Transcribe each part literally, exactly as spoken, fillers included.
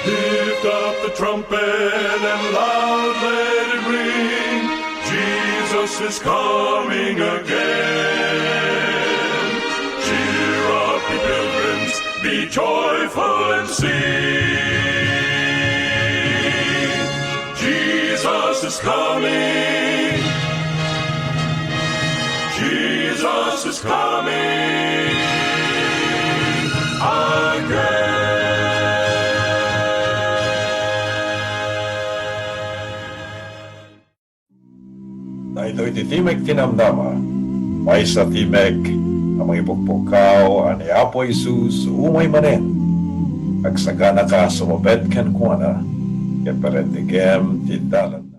Lift up the trumpet and loud let it ring. Jesus is coming again. Cheer up, ye pilgrims, be joyful and sing. Jesus is coming. Jesus is coming again. Daytoy ti Timek ti Namnama, maysa timek a mangipukpukkaw a ni Apo Jesus umay manen. Agsaganaka a sumabet kenkuana, ket parentegem ti dalanna.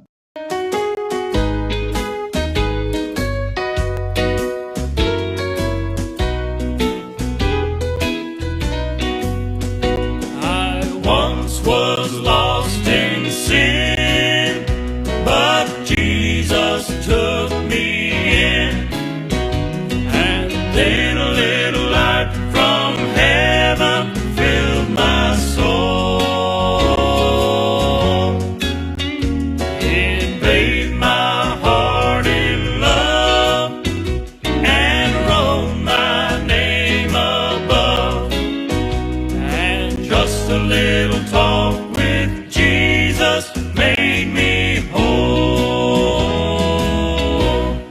I once was lost in sin, but Jesus took me in. And then a little light from heaven filled my soul. It bathed my heart in love and wrote my name above. And just a little talk with Jesus made me whole.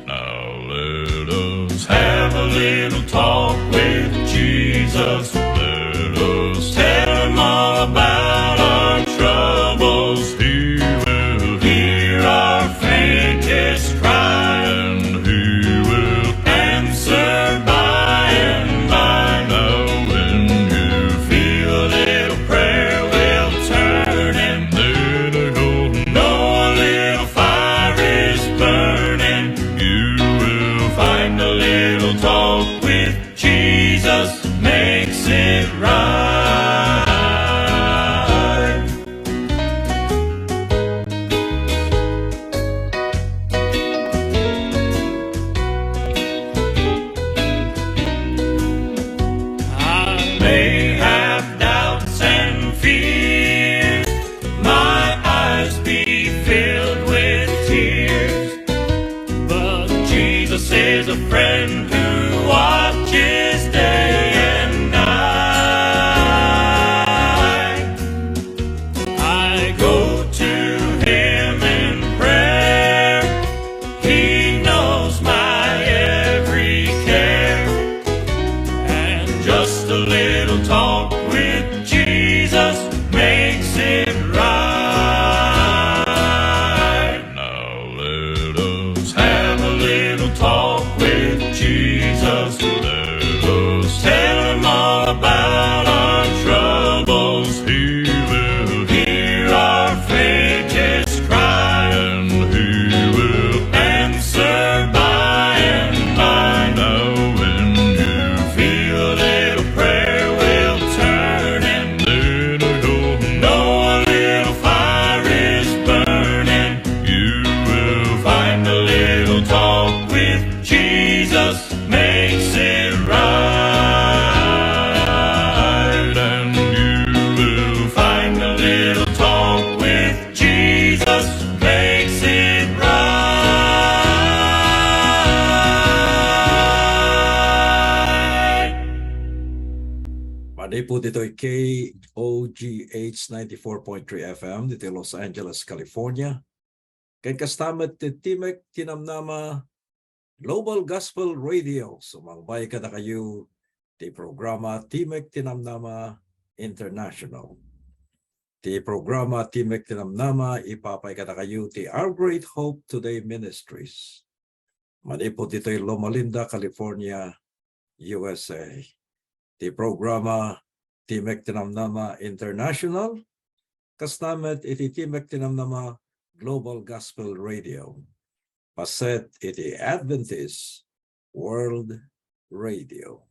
Now let us have a little talk with Jesus. Let us tell him all about our troubles. He will hear our faintest cry, and he will answer by and by. Now when you feel a little prayer wheel turning, then you'll know a little fire is burning. You will find a little talk with Jesus makes it right. I may have doubts and fears, my eyes be filled with tears, but Jesus is a friend who watches day and night. I go to him in prayer. He knows my every care. And just a little talk with Jesus makes it right. Now let us have a little talk with Jesus. Let us tell him all about our troubles. He will hear our faintest cry, and he will answer by and by. Now when you feel a little prayer wheel turning, then you'll know a little fire is burning. You will find a little talk with Jesus makes it right. And you will find a little talk with Jesus makes it right. Manipud ditoy K O G H ninety-four point three F M ditoy Los Angeles, California. Ken kasta met ti Timek ti Namnama Global Gospel Radio, sumangbay kadakayo ti programa Timek ti Namnama International. Ti programa Timek ti Namnama, ipapay kadakayo ti Our Great Hope Today Ministries. Manipud ditoy Loma Linda, California, U S A. Ti programa Timek ti Namnama International, kasta met iti Timek ti Namnama Global Gospel Radio, paset iti Adventist World Radio.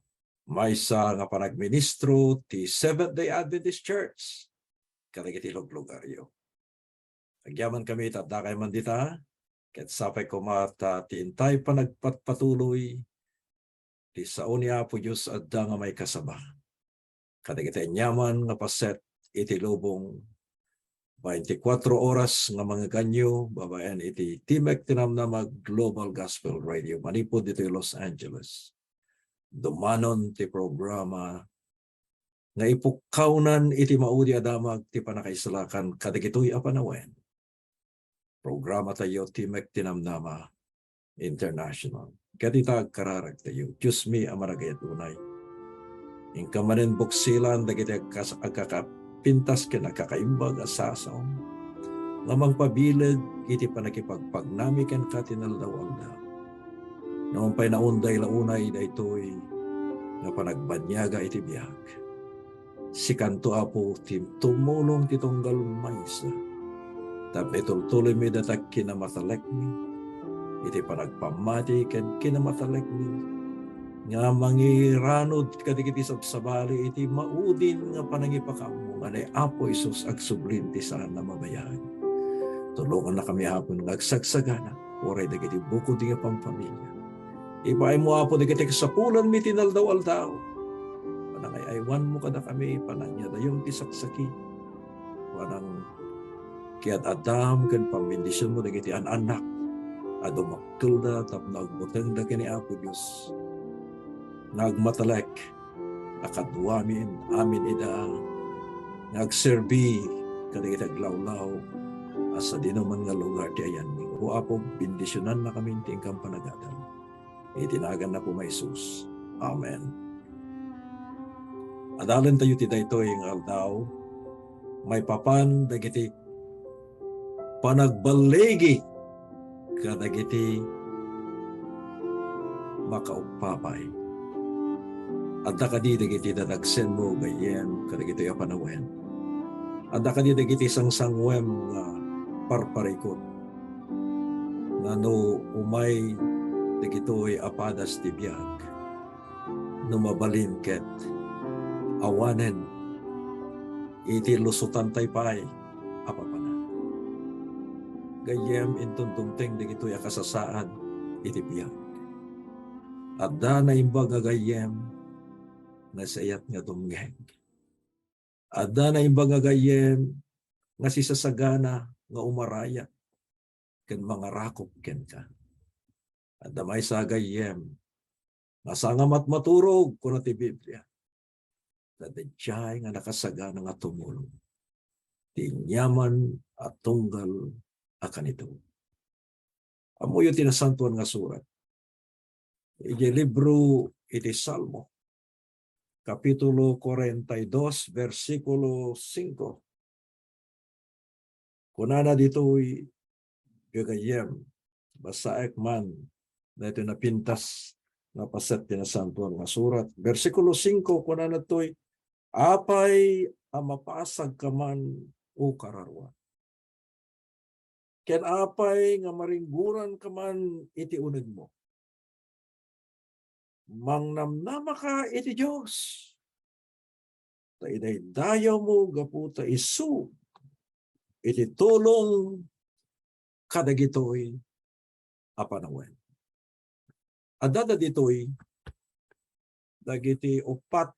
Maysa nga panagministro ti Seventh-day Adventist Church kadagiti luglugaryo. Agyamankami ta addakay man dita, ket sapay koma ta ti intay panagpatpatuloy ti sao ni Apo Dios adda nga maikasaba kadagiti aniaman nga paset iti lubong Baintikwatro oras nga mangiganyo babaen iti Timek ti Namnama Global Gospel Radio manipud ditoy Los Angeles. Dumanon ti programa nga ipukkawnan iti maudi a damag ti pannakaisalakan kadagitoy a panawen. Programa tayo, Timek ti Namnama International. Ket ita agkararag tayo, Dios mi a managayat unay. Inka manen buksilan dagiti agkas-, agkakapintas ken agkakaimbag a sasaom nga mangpabileg iti pannakipagpagnami kenka ti naldaw-aldaw. Naman pay naunday la unay daytoy nga panagbaniaga iti biag. Sikanto, Apo, ti tumulong ti tunggal maysa tapno itultuloymi data kinamatalekmi iti panagpammati ken kinamatalekmi nga mangiranod kadagiti sabsabali iti maudin nga panangipakaammo nga ni Apo Jesus agsublin ti saan a mabayag. Tulongannakami, Apo, nga agsagsagana uray dagiti bukod nga pamfamilia. Ipaaymo, Apo, dagiti kasapulanmi ti naldaw-aldaw. Panangay-aywanmo kadakami, panangiyadayom ti saksaki. Panang kiad-addam ken pambendisionmo dagiti an-annak a dumakkelda tapno agbutengda ken ni Apo Dios nga agmatalek a kaduamin amin ida nga agserbi kadagiti aglawlaw a sadinoman nga lugar ti ayanmi. O Apo, bendisionannakamin ti inkam panagadal. Iti nagan ni Apo Jesus. Amen. Adalen tayo ti daytoy nga aldaw, maipapan dagiti panagballigi kadagiti makaupapay. Adda kadi dagiti dadagsenmo gayyem kadagitoy a panawen? Adda kadi dagiti sangsangwem nga parparikut nga no umay dagitoy a padas ti biag, no mabalin ket awanen iti lusotantay pay a papanan. Gayyem, inton dumteng dagitoy a kasasaad iti biag, adda naimbag nga gayyem nga sayat nga dumngeg. Adda naimbag nga gayyem nga sisasagana nga umarayat ken mangarakop kenka. Adda maysa a gayyem nga saan nga matmaturog, kuna ti Biblia, ta daydiay nga nakasagana nga tumulong ti aniaman a tunggal a kanito. Ammoyo ti Nasantoan nga Surat. Idiay libro iti Salmo, Kapitulo kuarenta y dos, bersikulo singko. Kunana ditoy, gagayyem, basaek man daytoy napintas nga paset ti Nasantoan nga Surat. Bersikulo singko, kunana ditoy, "Apay a mapasagka man, O kararuak? Ken apay nga maringgoranka man iti unegmo? Mangnamnamaka iti Dios, ta idaydayawmo gapu ta isu iti tulong kadagitoy a panawen." Adda ditoy dagiti uppat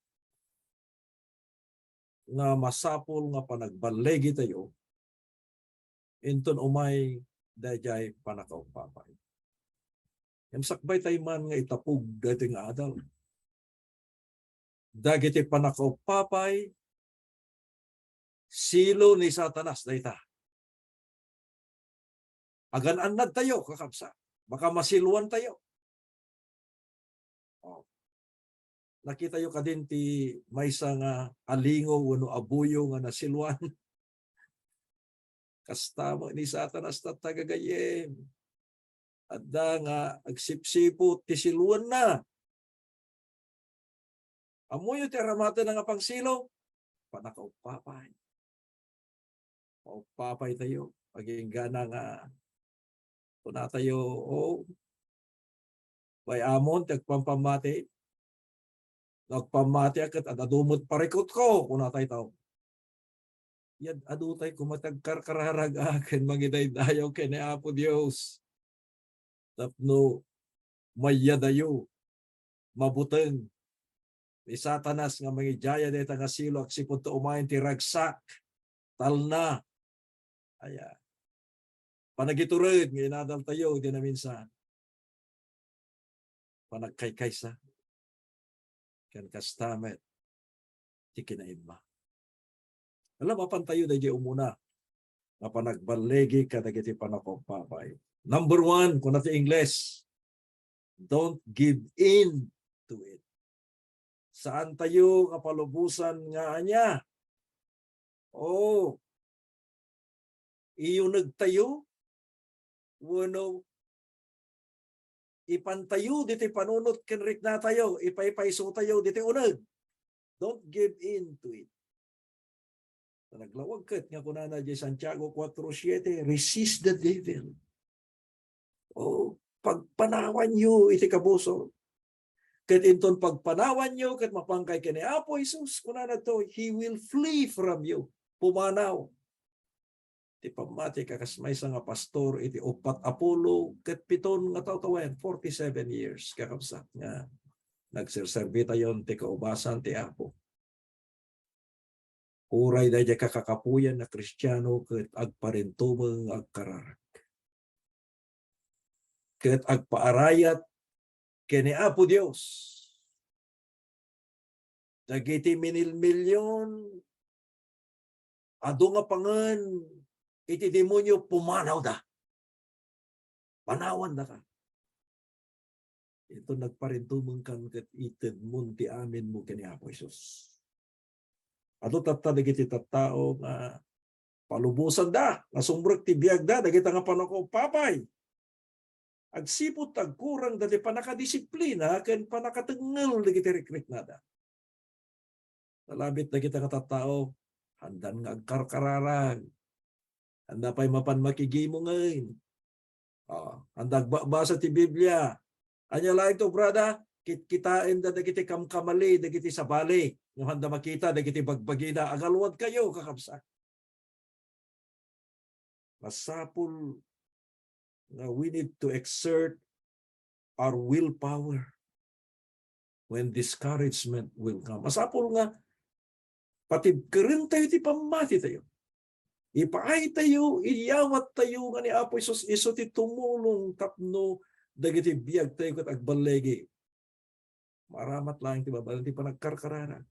nga masapul nga panagballigi tayo inton umay daydiay pannakaupapay. Ngem sakbay tayo man nga itapog daytoy nga adal. Dagiti pannakaupapay, silo ni Satanas dayta. Agan-annad tayo, kakabsat. Baka masiluan tayo. Oh. Nakitayo kadin ti maysa nga alingo wenno abuyo nga nasiluan? Kasta met ni Satanas tatta, gagayyem. Adda nga agsipsiput ti siluanna. Ammoyo ti aramatenna nga pangsilo? Pannakaupapay. Maupapay tayo. Agingga nga kunatayo, "O, bay-amon ti agpampammati. No agpammatiak ket ad-adu met parikutko," kunatay tao. Yad-adutay koma ti agkarkararag-a ken mangidaydayaw ken ni Apo Dios tapno mayyadayo, mabuteng ni Satanas nga mangidiaya dayta nga silo agsipud ta umayen ti ragsak, talna, Aya. Panagitured nga inadaltayo iti naminsan. Panagkaykaysa. Ken kasta met ti kinaimma. Ala, mapantayo daydiay umuna nga panagballigi kadagiti pannakaupapay. Number one, kuna ti Ingles, don't give in to it. Saantayo nga palubosan nga ania? O, iyunegtayo wenno ipantayo ditoy panunot ken riknatayo, ipaypaysotayo ditoy uneg. Don't give in to it. Naglawag ket nga kunana diay Santiago kuwatro siete, "Resist the devil." O, pagpanawanyo iti kabusor. Ket inton pagpanawanyo ket mapankay ken ni Apo Jesus, kunana to, "He will flee from you." Pumanaw. Ti pammati, kakas maysa nga pastor iti uppat a pulo ket piton nga tawen, forty-seven years, kakabsat, nga nagserserbitayon ti kaubasan ti Apo. Uray daydiay kakakapuyan a Kristiano ket agparintumeng nga agkararag. Ket agpaarayat ken ni Apo Dios. Dagiti minilmilion, adu nga pangen iti demonio, pumanawda. Panawandaka. Ito nagparintumengkan ket itedmon ti aminmo ken ni Apo Jesus. Adu tatta dagiti tattao nga palubosanda, nasumrek ti biagda, dagita nga pannakaupapay. Agsipud ta agkurangda ti pannakadisiplina ken pannakatengngel dagiti rikriknada. Nalabit dagita nga tattao, handan nga agkarkararag. Handa pay mapan makigimungen. Ah, handa agbabasa ti Biblia. Ania laeng ti obrada? Kitkitaenda dagiti kamkamali, dagiti sabali. Ngem handa makita dagiti bagbagina. Agaluadkayo, kakabsat. Masapul nga we need to exert our willpower when discouragement will come. Masapul nga patibkerentayo ti pammatitayo. Ipaaytayo, iyawattayo nga ni Apo Jesus isu ti tumulong tapno dagiti biagtayo ket agballigi. Maaramat laeng ti mabalin ti panagkarkararag.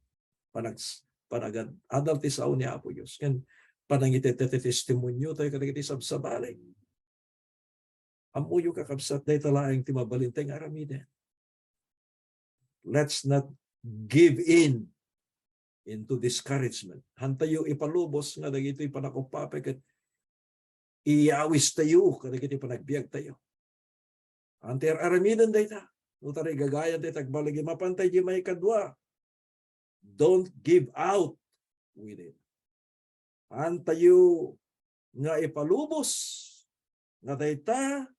Panag-, panagad-, adal ti sao ni Apo Dios. Ken panangitedda ti testimoniotayo kadagiti sabsabali. Ammoyo, kakabsat, dayta laeng ti mabalin tayo nga aramiden. Let's not give in into discouragement. Hantayo ipalubos nga dagitoy pannakaupapay ket iyawistayo kadagiti panagbiagtayo. Hantayo ar-aramiden dayta. No tarigagayan tayo tagballigi, mapantay di maikadua. Don't give out with it. Hantayo nga ipalubos nga dayta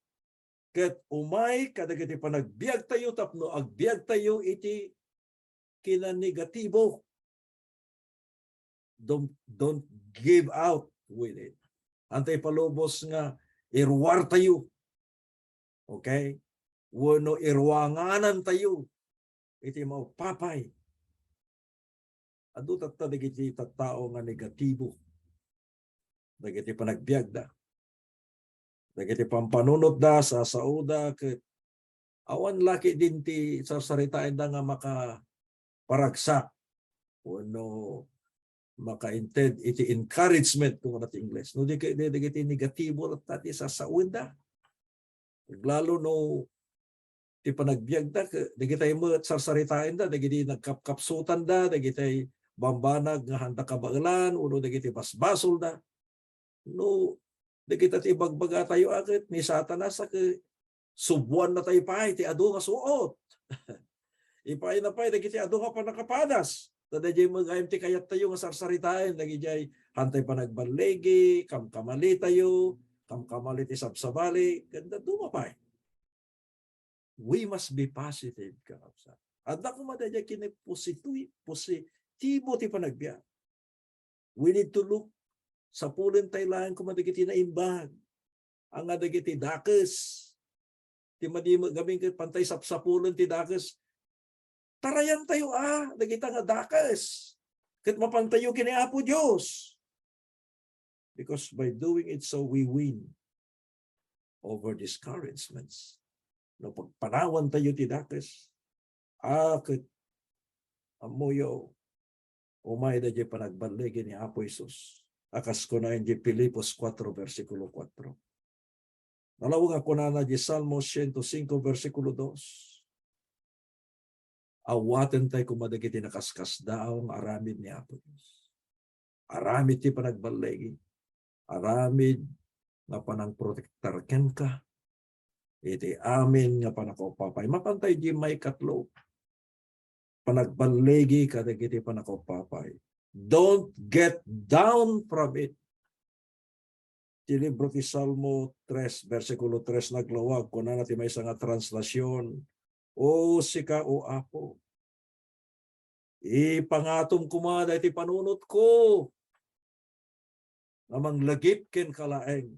ket umay kadagiti panagbiagtayo tapno agbiagtayo iti kinanegatibo. Don't, don't give out with it. Hantayo ipalubos nga iruartayo. Okay? Wenno iruanganantayo iti maupapay. Adu tatta dagiti tattao nga negatibo dagiti panagbiagda. Dagiti pampanunotda, sasaoda, ket awan la ketdin ti sarsaritaenda nga makaparagsak wenno makainted iti encouragement, kuna ti Ingles. No di ket dagiti negatibo latta ti sasaoenda. Aglalo no ti panagbiagda, ke-, dagitay met sarsaritaenda, dagiti nagkapkapsutanda, dagitay bambanag nga handa kabaelan, wenno dagiti basbasolda. No, dagita ti ibagbagatayo a ket ni Satanas a ket subuannatayo pay ti adu nga suot. Ipaayna pay dagiti adu nga pannakapadas. Ta daydiay met gayam ti kayattayo nga sarsaritaen, dagidiay hantay panagballigi, kamkamalitayo, kamkamali ti sabsabali, ken dadduma pay. We must be positive, kakabsat. Adda koma daydiay kini positibo, positibo ti panagbiag. We need to look, sapulentayo laeng koma dagiti naimbag, nga dagiti dakes. Ti madi met gamin ket pantay sapsapulen ti dakes. Tarayantayo a dagita nga dakes. Ket mapantayo ken ni Apo Dios. Because by doing it so, we win over discouragements. No pagpanawan tayo ti dakes, a ket ammoyo, umay daydiay panagballigi ni Apo Jesus. A kas kuna iti Filipos kuatro, bersikulo kuatro. Nalawa nga kunana di Salmo siento singko, bersikulo dos. Awaten tayo koma dagiti nakaskasdaaw nga aramid ni Apo Dios. Aramid ti panagballigi. Aramid nga panangprotektar kenka iti amin nga panakaupapay. Mapan tayo di maikatlo. Panagballigi kadagiti panakaupapay. Don't get down from it. Ti libro ti Salmo tres, bersikulo tres naglawag, kunana ti maysa nga translasion, "O sika, O Apo, ipangatom koma daytoy panunotko nga manglagip kenka laeng."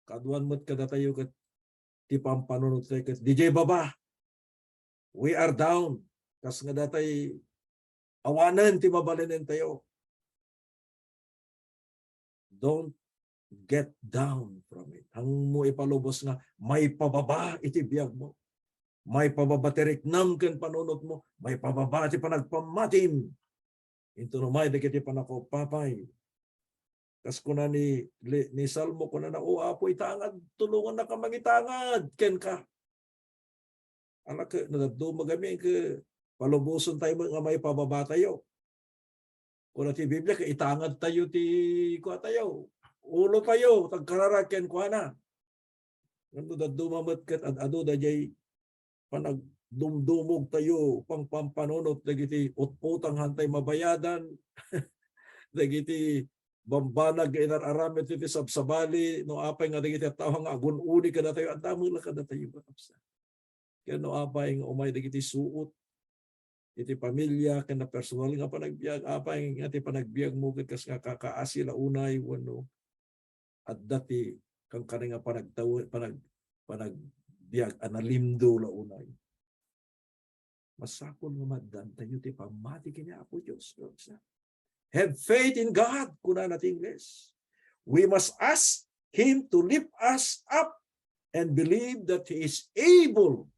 Kaduan met kadatayo ket ti pampanunot tayo ket didiay baba. We are down. Kas nga datay awanen ti mabalinen tayo. Don't get down from it. Hanmo ipalubos nga maipababa iti biag mo. Maipababa ti riknam ken panunot mo. Maipababa ti panagpammatim. Inton umay dagiti panakaupapay. Kas kuna ni, ni Salmo, kunana, "O Apo, itangad, tulongannaka mangitangad kenka." Ala ket, no dadduma gamin ket palubosen tayo met nga maipababa tayo. Kuna ti Biblia, ket itangad tayo ti kua tayo, ulo tayo, ta agkararag kenkuana. Ngem no dadduma met ket ad-adu daydiay panagdumdumog tayo, pangpampanunot dagiti utputang hantay mabayadan, dagiti bambanag nga inar-aramid iti sabsabali, no apay nga dagiti tattao nga agun-uni kadatayo, adda met la kadatayo, kakabsat. Ken no apay nga umay dagiti suot iti pamilya ken personal nga panagbiag, apay nga ti panagbiag mo ket kas nga kakaasi la unay wenno adda ti kankana nga panagtaw-, panag-, panagbiag a nalimdo la unay. Masapul nga maaddaan tayo ti pammati ken ni Apo Dios, kakabsat. Have faith in God, kunana ti Ingles. We must ask Him to lift us up and believe that He is able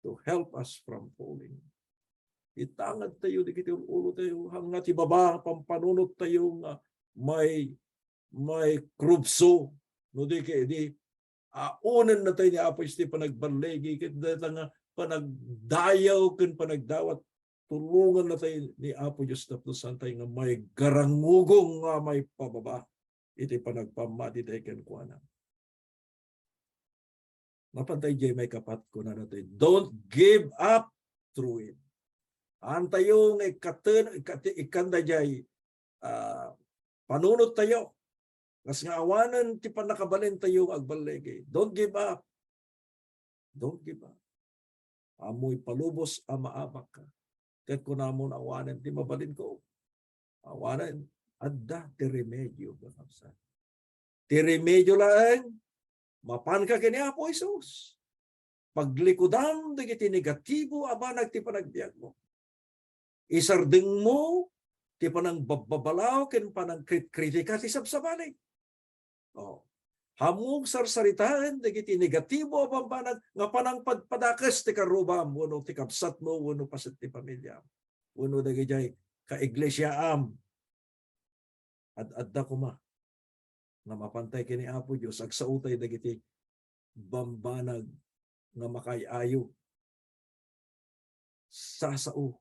to help us from falling. Itangad tayo, dagiti ul-ulo tayo, hangga ti baba, pampanunot tayo nga may, may krubso, no di kay di, aonen na tayo ni Apo Dios ti panagballigi, ket dayta nga panagdayaw ken panagdawat, tulongan na tayo ni Apo Dios tapno saan tayo nga may garangugong nga may pababa iti panagpammati tayo kenkuana. Mapan tayo diay maikapat, kunana tayo, "Don't give up through it." Antayo nga ikkaten-, ikkat-, ikkanda diay, ah, panunot tayo. Kas nga awanen ti pannakabalin tayo nga agballigi. Don't give up. Don't give up. Ammoy palubos a maabakka. Ket kunamon, "Awanen ti mabalinko." Awanen, adda ti remedio, kakabsat. Ti remedio laeng, mapanka ken ni Apo Jesus. Paglikudam dagiti negatibo a banag ti panagbiagmo. Isardengmo ti panangbabbabalaw ken panangkritkritika ti sabsabali. Oh. Hammog sarsaritaen dagiti negatibo a bambanag nga panangpadpadakes ti karrubam wenno ti kabsatmo wenno paset ti pamiliam wenno dagidiay kaiglesiaam. Ad-adda koma nga mapan tayo ken ni Apo Dios, agsaotay dagiti bambanag nga makaay-ayo. Sasao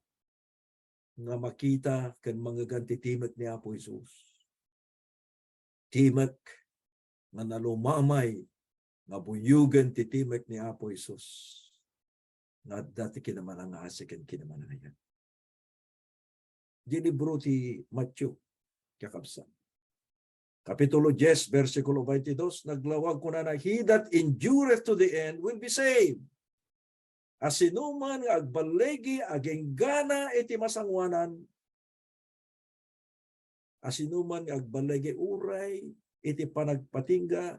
nga makita ken mangngegan ti timek ni Apo Jesus. Timek nga nalumamay nga buyogen ti timek ni Apo Jesus nga adda ti kinamanangasi ken kinamanangayan. Di libro ti Matthew, kakabsat. Kapitulo dies, bersikulo twenty-dos, naglawag kunana, "He that endureth to the end will be saved." A sinuman nga agballigi agenggana iti masangoanan, a sinuman nga agballigi uray iti panagpatingga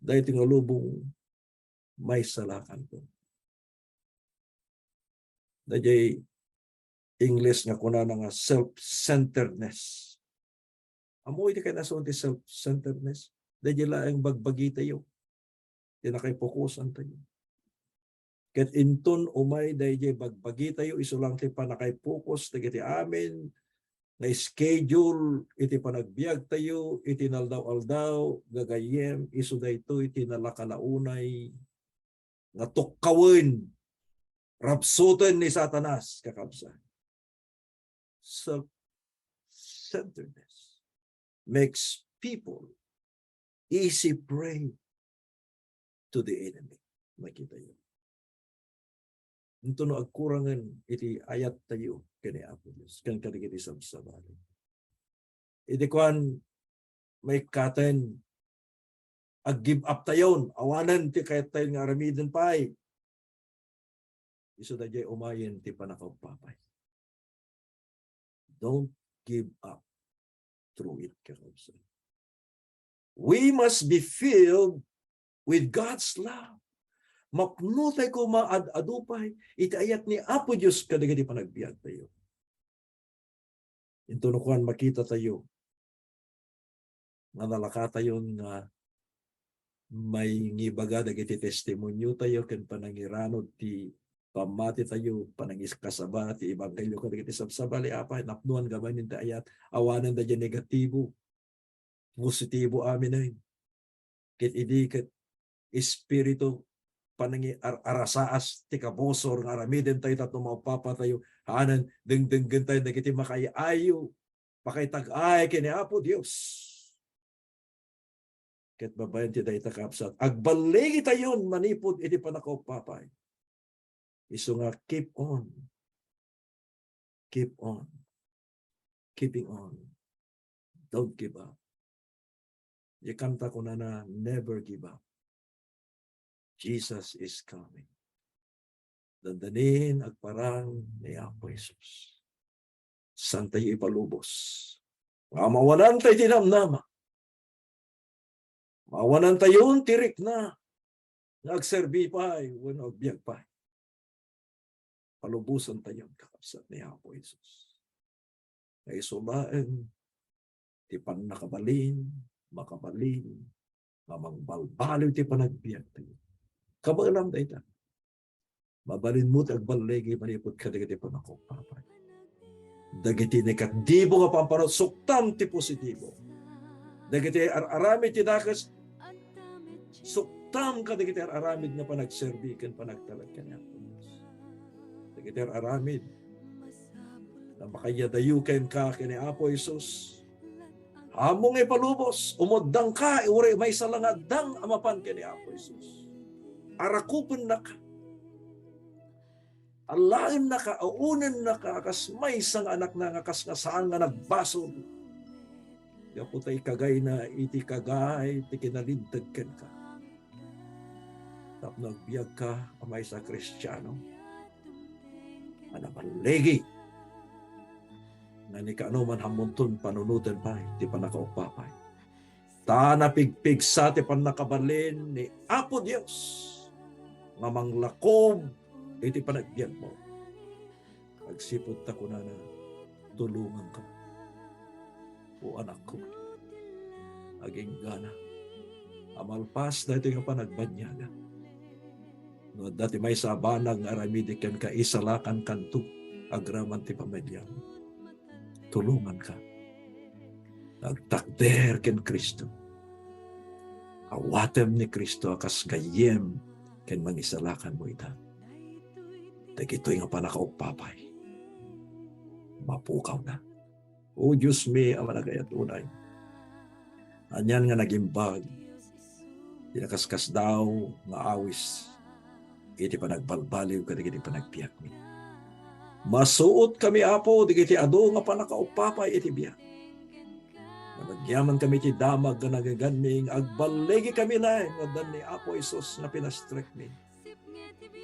daytoy nga lubong, maisalakanto. Daydiay Ingles nga kunana nga self-centeredness. Ammo iti kayatna ti self-centeredness. Daydiay laeng bagbagitayo. Ti nakaipokusantayo. Ket inton umay daydiay bagbagitayo, isu lang ti pannakaipokus dagiti amin nga schedule iti panagbiagtayo iti naldaw-aldaw, gagayyem, isu daytoy ti nalakalaunay nga tukkawen, rabsuten ni Satanas, kakabsat. Self-centeredness makes people easy prey to the enemy. Makitayo. Inton no agkurangen iti ayattayo ken ni Apo Dios, ken kadagiti sabsabali. Iti kuan, maikkaten, ag-give up tayon, awanen ti kayattayon nga aramiden pay. Isu daydiay umayen ti pannakaupapay. Don't give up through it, kakabsat. We must be filled with God's love. Mapno tay koma ad-adu pay iti ayat ni Apo Dios kadagiti panagbiagtayo. Inton no kuan, makitatayo nga nalakatayon nga mangibaga dagiti testimoniotayo ken panangiranod ti pammatitayo, panangiskasaba ti ebanghelio kadagiti sabsabali, apay, napnoan gamin ti ayat, awanen daydiay negatibo, positibo aminen. Ket idi ket espiritu panangi-, ar-, arasaas ti kabusor nga aramiden tayo tapno maupapa tayo, anen, dengdenggen tayo dagiti makaay-ayo, makaitag-ay ken ni Apo Dios. Ket babaen ti dayta, kabsat, agballigitayon manipud iti pannakaupapay. Isu nga keep on. Keep on. Keeping on. Don't give up. Di kanta kunana, never give up. Jesus is coming. Dandanin agparang ni Apo Jesus. Saan tayo ipalubos? Nga mawanan tayo ti namnama. Mawanan tayo ti rikna nga agserbi pay wenno agbiag pay. Palubosan tayo, kakabsat, ni Apo Jesus. Nga isu laeng ti pannakabalin, makabalin, nga mangbalbaliw ti panagbiag tayo. Kabaelam dayta. Mabalin met ti agballigi manipud kadagiti pannakaupapay. Dagiti negatibo nga pamparut, suktam ti positibo. Dagiti ar-aramid ti dakes, suktam kadagiti ar-aramid nga panagserbi ken panagtalek ken ni Apo Dios. Dagiti ar-aramid nga makaiyadayo kenka ken ni Apo Jesus. Ammom nga ipalubos, umuddangka, uray maysa la nga addang a mapan ken ni Apo Jesus. Arakupennaka. Alaennaka, aunennaka, kas maysa nga anakna nga kas nga saan nga nagbasol. Gapu ta ikagayna iti kagay ti kinalinteg kenka. Tapno agbiagka a maysa a Kristiano a naballigi nga ni kaano man ammonton panunoten pay ti pannakaupapay. Ta napigpigsa ti pannakabalin ni Apo Dios nga manglakob iti panagbiagmo. Agsipud ta kunana, "Tulonganka, O anakko, aginggana a malpas daytoy nga panagbanyaga. No adda ti maysa a banag nga aramidi kenka, isalakankanto agraman ti pamiliam. Tulonganka nga agtakder ken Cristo. Awatem ni Cristo a kas gayyem ken mangisalakanmo ita." Dagitoy nga pannakaupapay, mapukawna. O Dios mi a managayat unay, anian nga nagimbag ti nakaskasdaaw nga awis iti panagbalbaliw kadagiti panagbiagmi. Masuotkami, Apo, dagiti adu nga pannakaupapay iti biag. Nga agyamankami iti damag nga nagaganmi, nga agballigikami laeng nga addan ni Apo Jesus nga pinastrekmi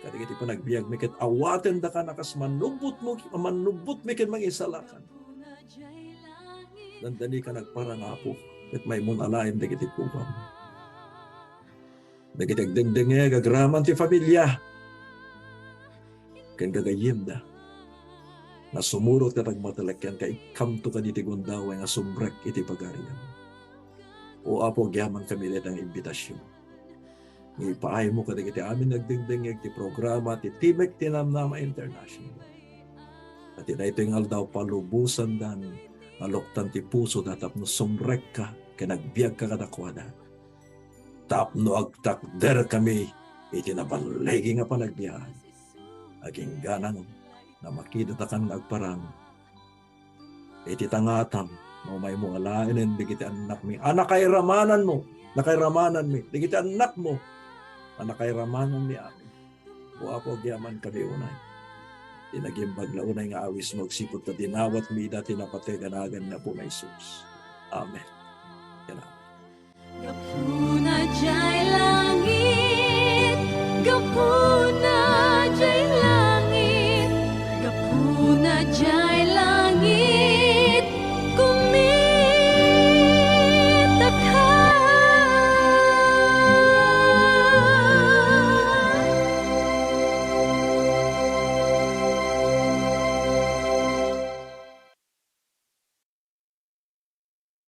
kadagiti panagbiagmi, ket awatendaka a kas mannubbotmo, mannubbotmi ken mangisalakan. Dandani ka nagparang, Apo, ket maymon alaen dagiti pugam. Dagiti agdengdengngeg agraman ti familia ken gagayyemda. nga sumurot ket agmatulekkan ket ikkanto kadagiti gundaway nga sumrek iti pagarian. O Apo, agyamankami dayta nga imbitasion. Nga ipaaymo kadagiti amin nga agdengdengngeg ti programa ti Timek ti Namnama International. Ket iti daytoy nga aldaw, palubosandan nga luktan ti pusoda tapno sumrekka ken agbiagka kadakuada. Tapno agtakderkami iti naballigi nga panagbiag. Agingganan nga makidatakan nga agparang iti tangatam, no maymo alaenen dagiti annakmi a nakairamananmo, nakairamananmi, dagiti annakmo a nakairamananmi amin. O Apo, agyamankami unay. Ti nagimbag la unay nga awismo agsipud ta dinawatmi ida ti napateg a nagan ni Apo nga Jesus. Amen. Ken amen. Gapuna jay langit, gapuna jay langit, gapuna jay